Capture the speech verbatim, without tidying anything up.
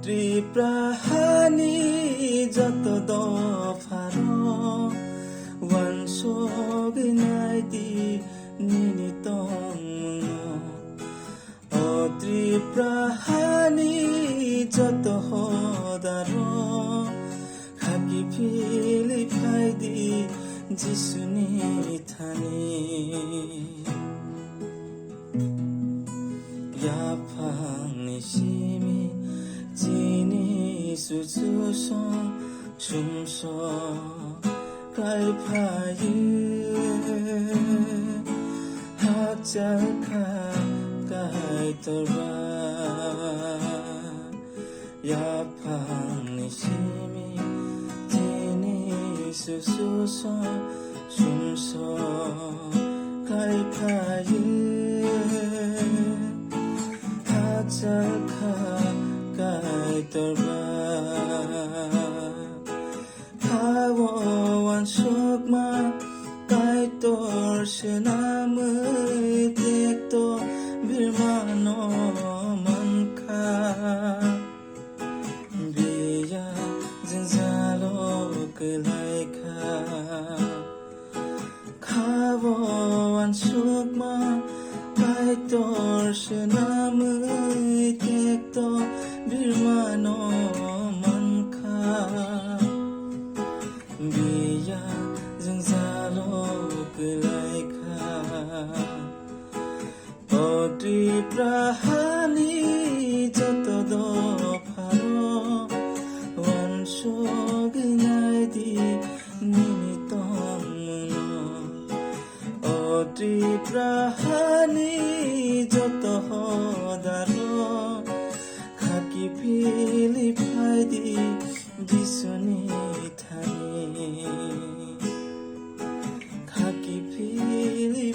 Tripura hani joto dopharo uansugwi naidi nini tongmungno. O Tripura hani joto hodaro khaki phili phaidi Jisuni thani. Yaphangni simi chini suchusong sumsok khlai phaio. Hakchal kha Kaitor ba. Yaphangni simi chini suchusong sumsok khlai phaio. Hakchal kha Kaitor ba. Kha-o uansukma Kaitor swnamwi tekto birmano mankha. Biya jwngjalo kwlai kha. Kha-o uansukma Kaitor swnamwi tekto birmano mankha. Biya jwngjalo kwlai kha. O Tripura hani joto dopharo uansugwi naidi nini tongmungno. O Tripura hani joto hodaro khaki phili phaidi Jisuni thani. Khaki phili